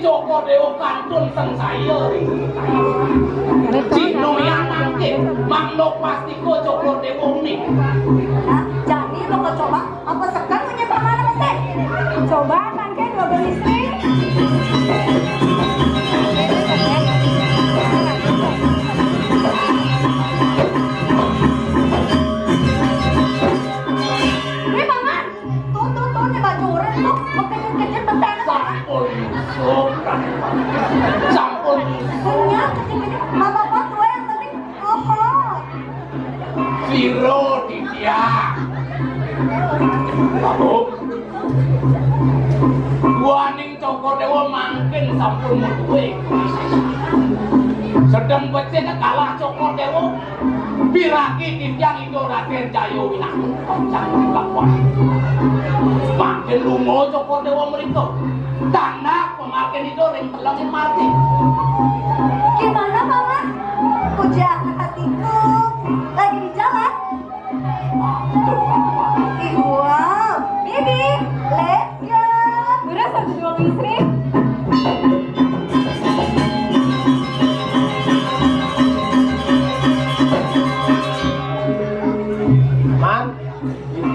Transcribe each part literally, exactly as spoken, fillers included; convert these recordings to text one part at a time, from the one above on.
Cokor Dewa kantun sangsaya ring. Cinoya mangkin, mangda pastika Cokor Dewa uning. Nah, jani bakal coba apa sekan punya paman apa sih? Coba mangkin dua belas istri. Wih, paman. Tuh, tuh, tuh, né baju urang tuh, makejut-kejut betana. Sampun nyusup, sampun nyusup. Punya kejut-kejut, apa-apa tuh yang penting, oho. Sira titiang. Bagus. Duaning Cokor Dewa mangkin sampun madué. Sedeng becik kalah Cokor Dewa. Piragi titiang Ida Radén Jaya Winangun, Pancang Lakwan. Mangkin lunga Cokor Dewa mrika. Tandhak pamargin Ida ring telenging margi. Gimana, Paman? Pujaan hatiku. Lagi di jalan? Wow, Bibi, let's go. Udah satu dua istri. Man,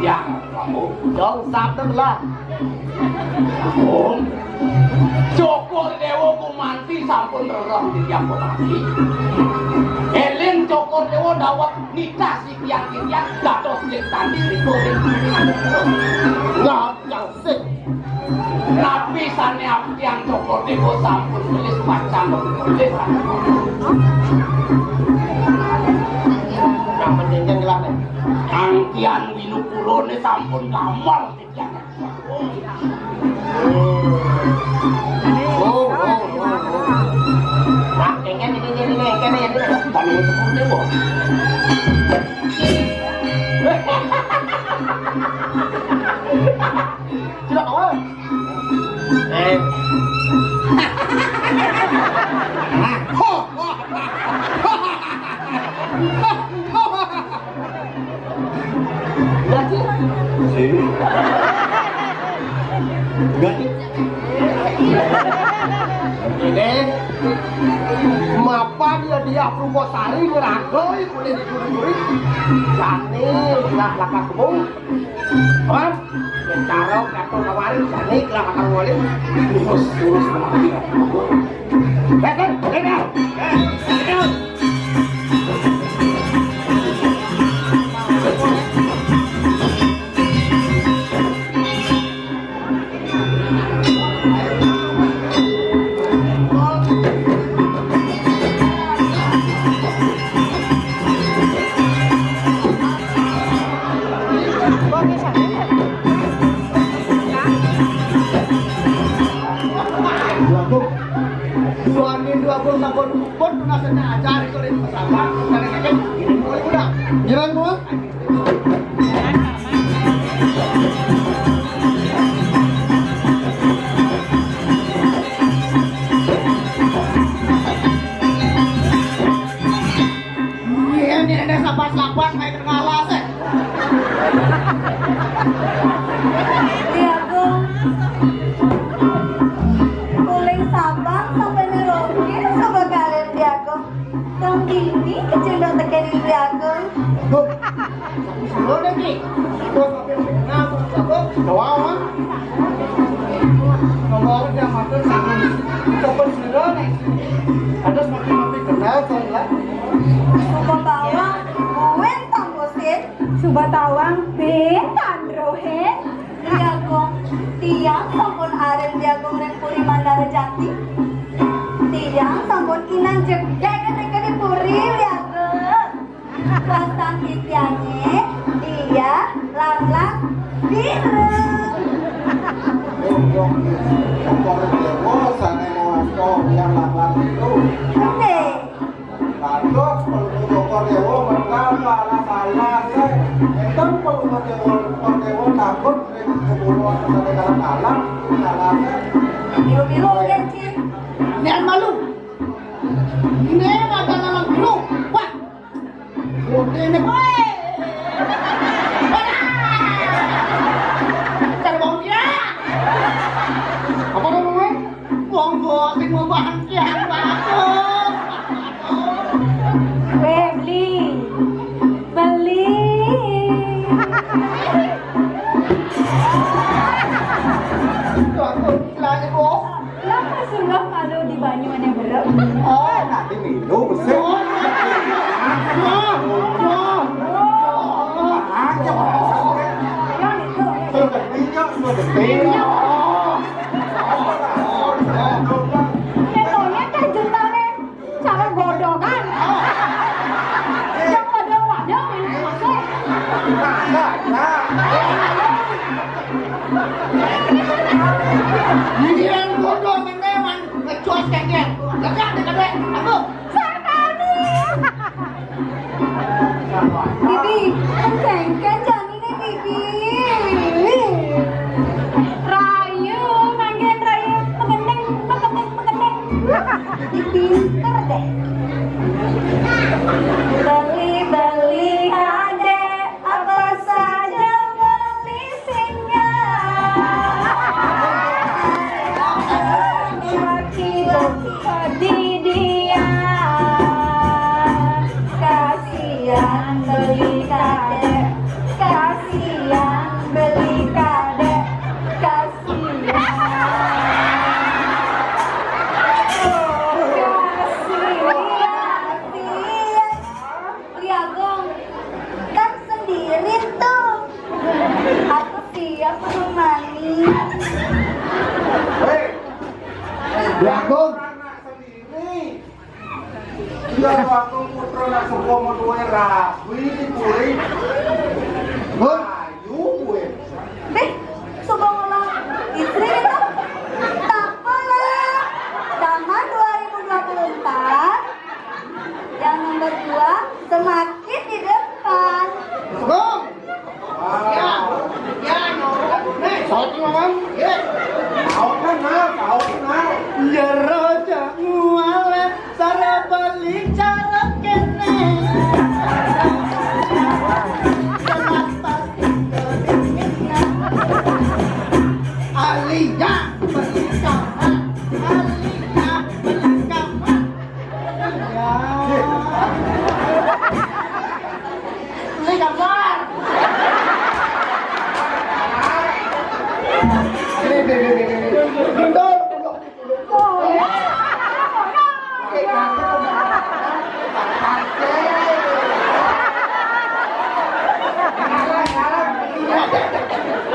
yang kamu dong sabda lah. Om, Cokor Dewa Gumanti sampun rereh titiang Gumanti. Éling Cokor Dewa dawet nitah sitiang-titiang dados ling tandi rika ring bumi. Nah, yang sing. Napi sané abdiang Cokor Dewa sampun tulis pacang tulis. Yang penting kan gelah nih. Angkian winupurané sampun gamal titiang. Oh, oh, oh, oh. Nah, kéné, kéné, kéné, kéné, kéné. Tadi itu pun dia, Bos. Tidak tahu. Eh. Ho, ho. Enggak sih. Sih. Enggak sih. Ini mapan ya dia Purwosari ngeragoi boleh dicuri-curi. Jani lah lakar kebun. Hah? Cara kata kemarin jani lah lakar boleh. Terus terus kemarin. Dua agung, dua agung, dua agung, Pun tunas ajar itu ring pesawat, dari kakek, ini mulai udah. Jalan, Bu. Iya, ini ada sabar-sabar, kayak ngalas, eh. Diagung. Uling Sabang sampai nerokin sama kalian, Diagung. Kang Dini kecil dong tekan ibu aku. Duh, selo deh, Ki. Bos makin benar, bos aku. Doa, Wan. Nomor dia matur, telepon selo nih. Ada semakin lebih kenal, saya lah. Suba tawang, buen tambusin. Suba tawang, ben tandrohen. Ri Agung, tiang sampun arin Ri Agung ring Puri Mandara Jati. Tiang sampun inan jegég ketika di Puri, Ri Agung. Wastan titiangé, Diah Langlang Biru. Wong, wong, Cokor Déwa sané mawaca Diah Langlang Biru. Ené. Dados Palungguh Cokor Déwa medal alas-alas, eh. Énten Palungguh Déwa, Cokor Déwa takut ring keburu sané dalam-dalam, alas, eh. Biru-biru, ya, Cing. Nian malu. Ini mata dalam biru. Wah. Ini, woi. Wah. Cari bawang dia. Apa namanya? Bawang Lah, Rasulullah kalau di banyu ané berem. Oh, nanti minum, besar. Aja. Yang itu. Sudah minyak, sudah minyak. Ketonya teh jentané. Cara bodoh kan? Yang pada wadah main masuk. Ini yang bodoh menewan ngecos kayak dia. Lega deh, lega. Aku. Sarkani. Bibi, kenceng, kenceng ini, Bibi. Rayu, manggen rayu, pegendeng, pegendeng, pegendeng. Pinter deh. Beli-beli kadé, apa saja beli singa. Laki-laki di dia. Kasihan beli kadé, kasihan beli kadé, kasihan. Kasihan. Li Agung, kan sendiri tuh. Aku siap menemani. Hei, Li Agung. Iya, waktu putra nak sepuh mau duwe rabi kuwi. Hah? Ayu kuwi. Beh, suka ngomong istri itu. Tak apa lah. Zaman dua ribu dua puluh empat, yang nomor dua semakin di depan. Assalamualaikum. Ya, ya, no. Saut, Mang. Ya. Saut, Mang. Saut, Mang. Jero cak muale, cara beli cara kene. Jelas pasti kedinginan. Alia beli kamar. Alia beli kamar. Ini gambar. Ini, ini, ini, ini. Bentar, bentar.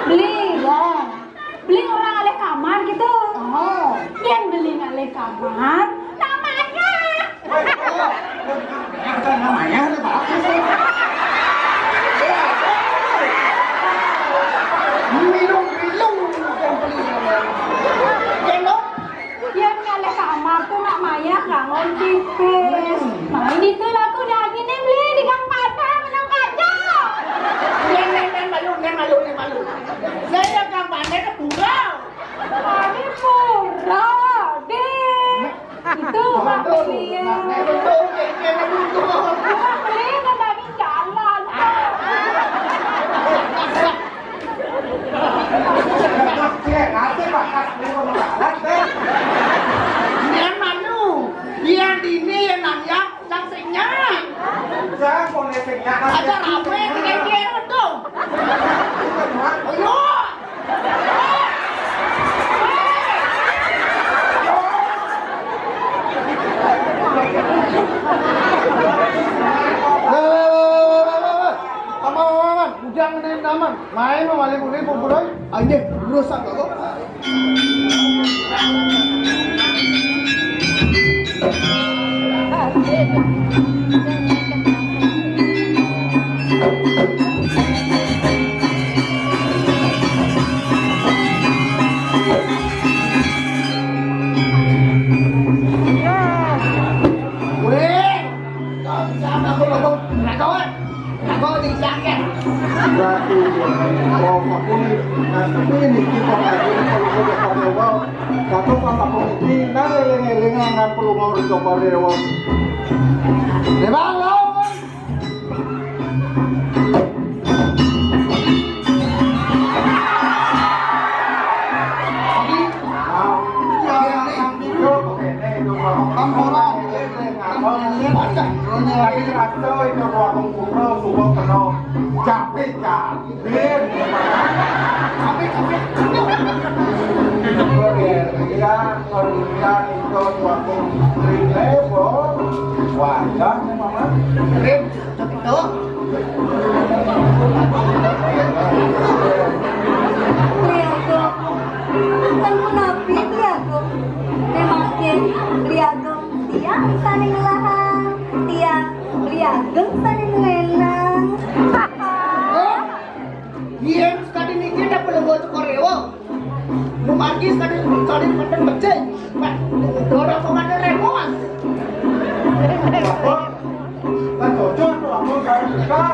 Beli, ya. Beli orang alih kamar gitu. Oh. Yang beli alih kamar, namanya. Ada namanya, ada bagus. Minum, minum, yang beli. Gendong. Yang alih kamar tuh nak Maya kangen pipis. Hmm. Main itu laku dagingnya beli di Gang Padang, menang kaca. Nen, nen, nen, malu, nen, malu, nen, malu. Saya Gang Padang ke Pura. Kami murah, Dek. Itu Pak Betul. Belia. Nah, nek betul, nek, nek betul. Pak Belia kan dari jalan. Cek, nanti bakat lu mau jalan, Beb. Ini yang mana? Yang ini yang nanya, yang sing nyak. Jangan, boleh sing nyak. Ada rame, kira-kira betul. Ayo. Weh, weh, weh, weh, weh, weh, weh. Aman, aman, aman. Udah ngenain aman. Main sama liput-liput, bro. Anjir, rusak kok. Weh, kau bisa apa, kau, kau, kau, kau, kau, kau, kau, Ratu, wong aku ni, nah, tapi ini kita lagi kalau udah pakai wau. Satu kata pemimpin, nah, eling-eling ngan perlu mau dicoba dewa. Dewa, lawan. Nah, ya, yang tidur, oke, ini hidup orang. Kan orang, tapi rasa itu orang kuno, suka penuh. Capek, capek. Bin. Capek, capek. Iya, kalau kita itu suatu trip, eh, Bo. Wajar, Mama. Trip, tapi tuh. Liagung. Kan menapi, Liagung. Memangkin Liagung tiang sané ngelahang, tiang Liagung sané nuénang. Yén sakadi niki dah pelenggo cokor déwa. Nu margi sakadi, sakadi mantén becik. Wah, dorong pemakai remos. Apa? Kan cocok tuh, apa, kan suka.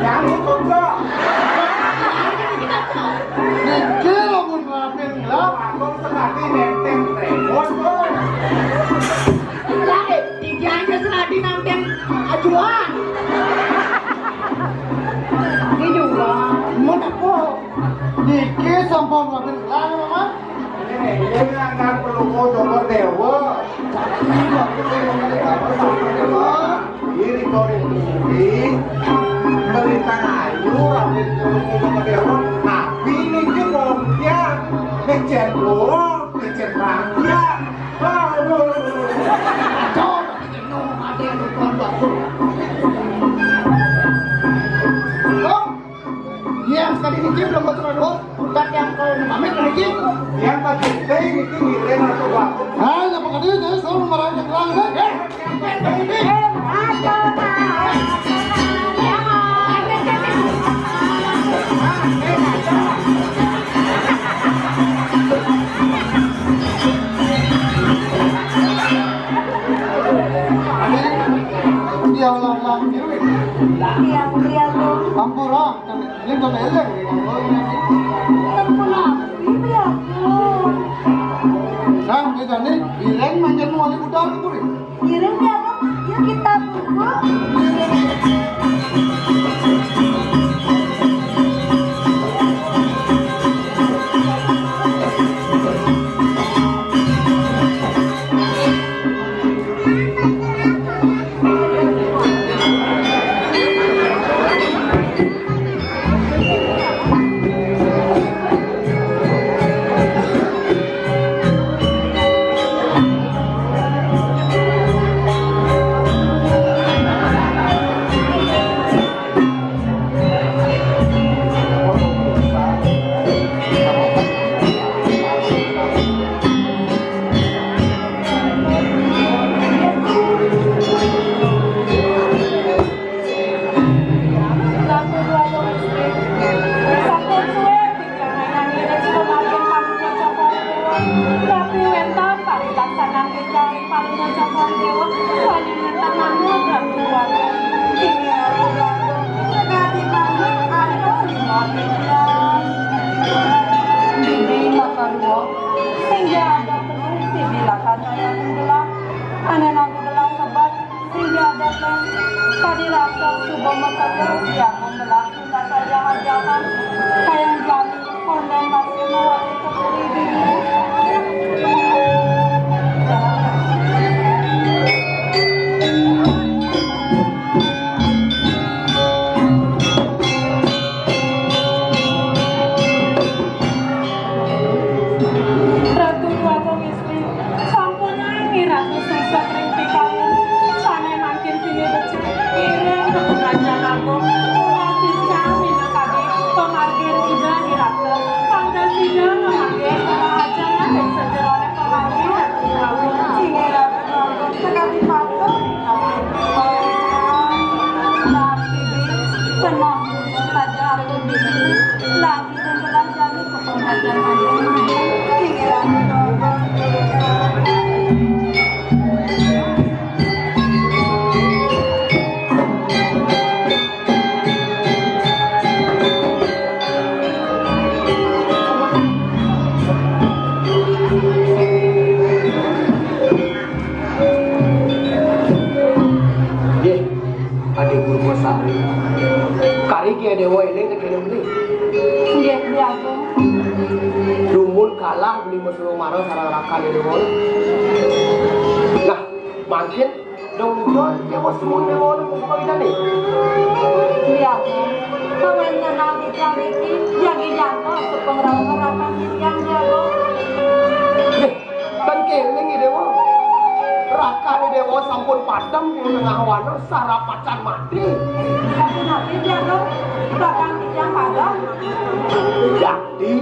Yang cocok. Niki lamun rapin lah. Aku sakadi nenteng remos, Bos. Lah, eh, iki aja sakadi nenteng ajuan. Ini juga. Mun apa? Niki sampun makin terang, Paman. Ini, ini nganggap pelungguh Cokor Déwa. Iri kori iri, melintang ayu, rambut pelungguh Cokor Déwa. Nabi niki wong ya, becek wong, becek rakyat. Aduh. Cok, jenuh, ada yang nonton, Pak. Kong, yang sekali niki belum betul, Bos. Udah yang kalau pamit niki. Yang pasti saya niki ngirim atau Pak. Ah, ya, Pak Kadis, saya selalu marahin ke Kerang, eh. Eh, yang pasti. Dia ulang-ulang diri. Yang dia tuh. Ampura, ini bukan elek. Tempun api, ya ampun. Nah, ini tadi, bilang manjat mau ada budal itu, Rin. Ngiring ya, Bu. Yuk kita tunggu. Ratu Dwagung Istri, sampun suwe titiang ngiring pamargin Palungguh Cokor Déwa. Napi wénten parilaksanan titiang ring Palungguh Cokor Déwa, sami wénten manut Ratu Dwagung. Inggih Ratu Dwagung, sakadi manut antos lima titiang. Bibi Lakar Dua, singgih ada teluh bibi lakar kayang gelah, ané nanggu gelah sebet. Sehingga datang tadi rasa suba makata yang membelah kita saja hajahan. Kayang jani kondang masih mawali kepuri diri. Ratu Dwagung Sampun nanging Ratu sungsut ring pikayun, sané mangkin pinih becik, ngiring ka Pangajan Agung, ulah sincang minakadi pamargin Ida Dirata, pangda sida ngamargin rahajané ring sajeroning pamargi Ratu Agung. Inggih Ratu Agung, sakadi patut. Napi, Bi? Tenang dulu saja, aku di sini. Lagi dan belah jani. Nggih, Adi Purwasari. Kari Ki Déwa éling kéné beli. Nggih, Dwi Agung. Dumun kalah beli Mesrumara sareng rakan Déwa. Nah, mangkin dong Déwa suwun Déwa buka idane. Dwi Agung, kawéntenan titiang niki jagi jantos pangrauh rakan titiang, Dwi Agung. Déwa sampun padem ing tengah wana, sarap macan mati. Sampun mati, Dya Agung? Bahkan titiang padem. Jadi,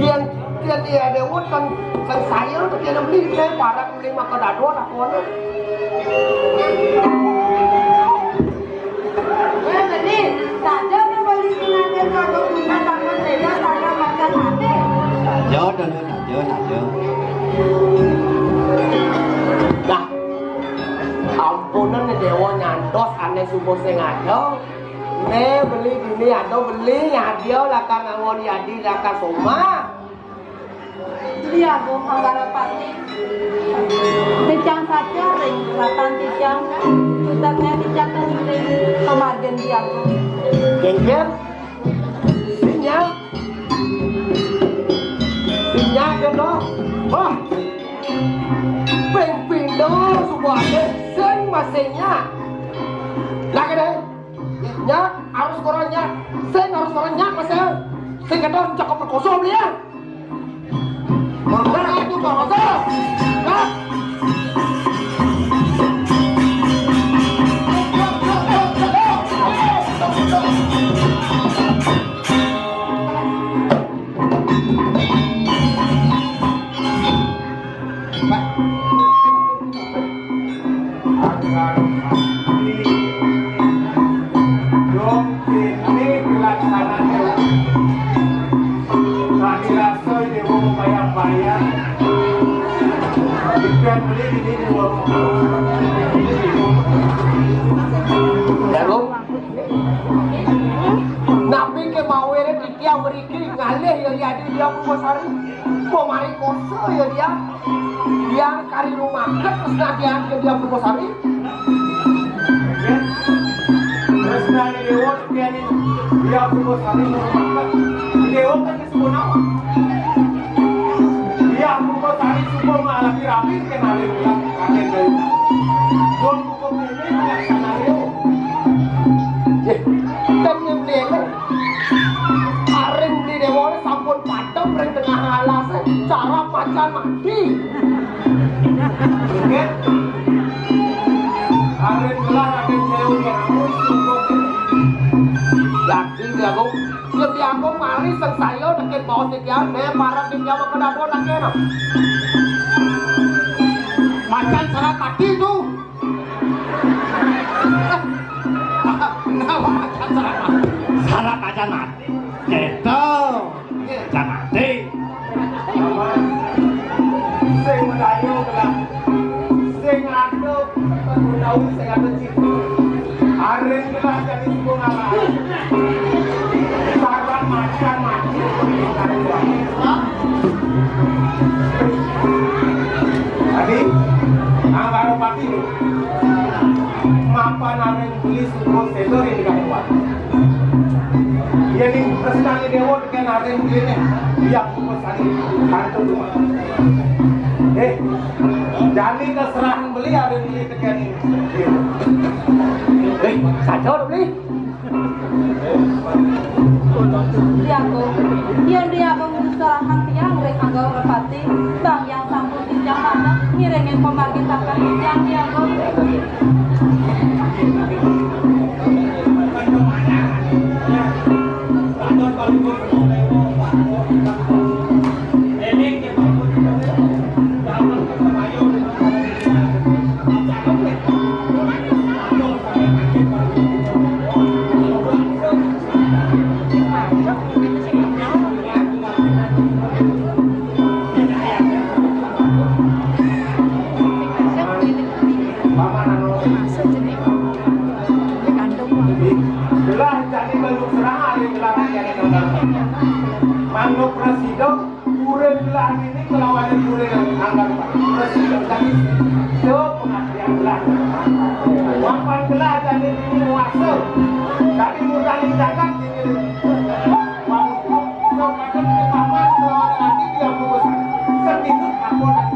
yén, yén Dya Déwa ten, ten saya, ten kena beli, ten parak beli maka dadua lakonan. Eh, Beli, saja mawali sinanten kagum guna tangan saya, saja macan mati. Saja, Danu, saja, saja. Nah, ampunang Déwa nyantos ané suba sing ada. Né beli dini ada beli nyadia lakar nganggon yadi lakar somah. Dya Agung Anggara Pati. Titiang saja ring ratan titiang. Sutatnya titiang keliling pamargin Dya Agung. Kénkén. Sing nyak. Sing nyak ya, Dok. Wah. Ping pindho suba ada sing masih nyak. Lah kéné. Nyak, harus koran nyak. Sing harus koran nyak, Mas, ya. Sing kéto cakep perkosa beli ya. Murka itu perkosa. Nyak. Agar mati. Dong kene pelaksananya. Tadi rasa ini mau bayang-bayang. Ikan beli ini dua. Ya, Bung. Napi ké mawéné titiang mriki ngalih ya, ya, di Dya Purwosari. Mau mari kosa ya, Dya. Dya kari rumaket, terus nadyan ke Dya Purwosari. Terus nani Déwa, Dya Purwosari mau rumaket. Déwa kan kesubuh nawa. Dya Purwosari subuh malah rapi-rapi kenalin ulang. Kakek Dayu. Yéh, ten ngeblene. Aring beli déwa sampun padem ring tengah alasé, cara macan mati. Inggih. Aring gelah aking sewu nyawu sungguh. Lagi Dya Agung, yén Dya Agung mari sing saya tekén baos titiang, né parab titiang maka dadua nak kéné. Macan sarat mati tu. Kenapa macan sarat mati? Sarat macan mati. Gitu. Macan mati. Sing dayu gelah. Sing ada tahu, sing ada cita. Aring gelah jadi suku ngalah. Sarat macan mati. Tadi, Anggara Pati lho. Mapan aring beli suku séda ring Kabupaten. Yén ing prestani déwa tekén aring beliné, iya kumpul sani kanto rumah. Eh, jani keserahan beli aring beli tekén déwa. Eh, saja beli. Dya Agung, yén Dya Agung nyerahang tiang ring Anggara Pati, Sang Hyang sampun titiang manah ngiringin pamargin takon titiang, Dya Agung. Gelah jani baru serang ari gelah jani. Manuk prasida. Kuring gelah niki kelawan kuring anggar. Terus terjadi do pengajian gelah. Mapan gelah jani niki kuasa. Tapi mudahnya jagat niki. Waktu so kadang ke taman kelawan lagi dia bungkus. Sedikit aku nak.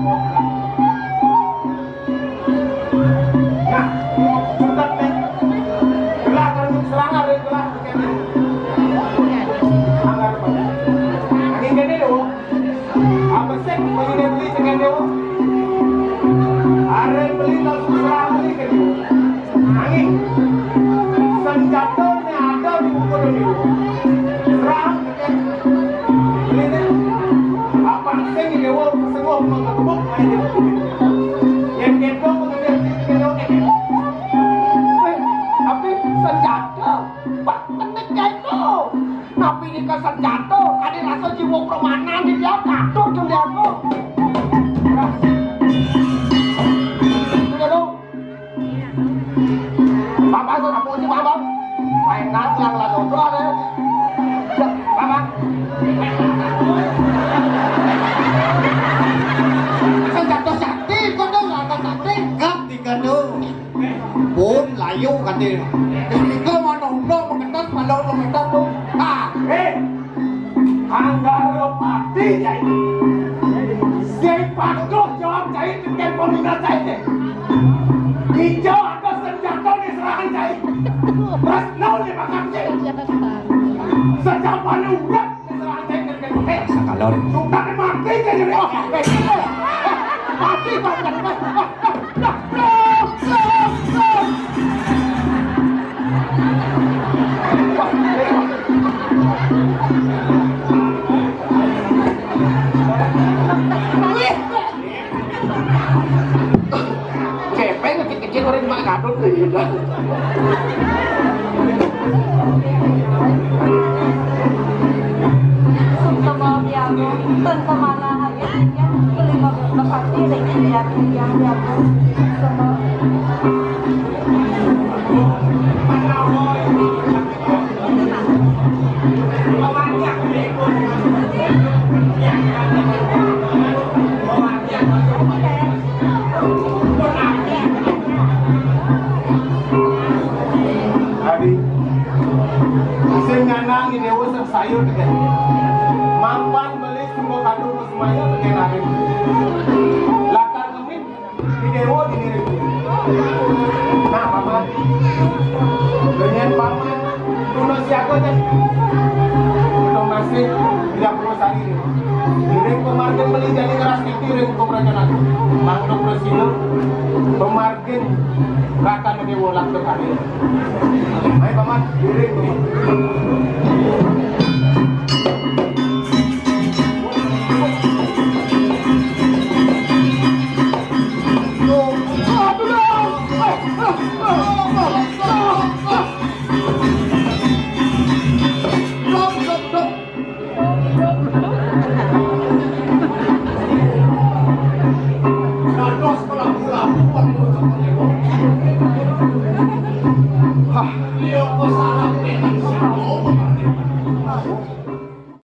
Nah, sudah, Nek. Gelah kan serang, ada gelah, bukan, Nek. Anggar apa? Angin gede dong. Apa sih? Bagi dia beli dengan dia. Arep beli tak susah beli kan. Angin. Senjata ni ada di muka dia. Serang. Beli ni. Apa sing dia sungguh mengebuk aja. Yang kepo mengejar dia. Weh, tapi senjata. Wah, ketik kepo. Napi nika senjata, kadi rasa jiwa premanan di dia, katur jeng dia aku. Sudah dong. Bapak, sudah apa sih, Bapak? Mainan yang lagu itu ada. Ya, Bapak. Senjata sakti, kau tahu nggak, sakti? Enggak, tiga tuh. Pun layu kate. Nika manungna mengetas, malah mengetas tuh. Ha, eh, Anggara pati jai. Sing patuh jawab jai, tekan pemina jai. Hijau ada senjata di serangan jai. Terus nau di makan jai. Sejapane urat. Sakalon. Kepeng kecil-kecil orang mak kadut. Sentama diago, sentama lahaya, yang kelima berkati, yang diago, yang diago. Sentama. Adi, sing nyanang di dewa sing sayur tekan. Mampan beli semua kandung semaya tekan hari. Lakar ngemin. Di dewa di diri. Nah, Paman. Dengan Paman, tuna siaga dan tuna masih tidak perlu sari. Ring pemargin beli jadi keras itu ring kemerajanan. Mangkok presiden, pemargin rakan dewa lakar hari. Ayo, Paman, diri, Paman. Hah.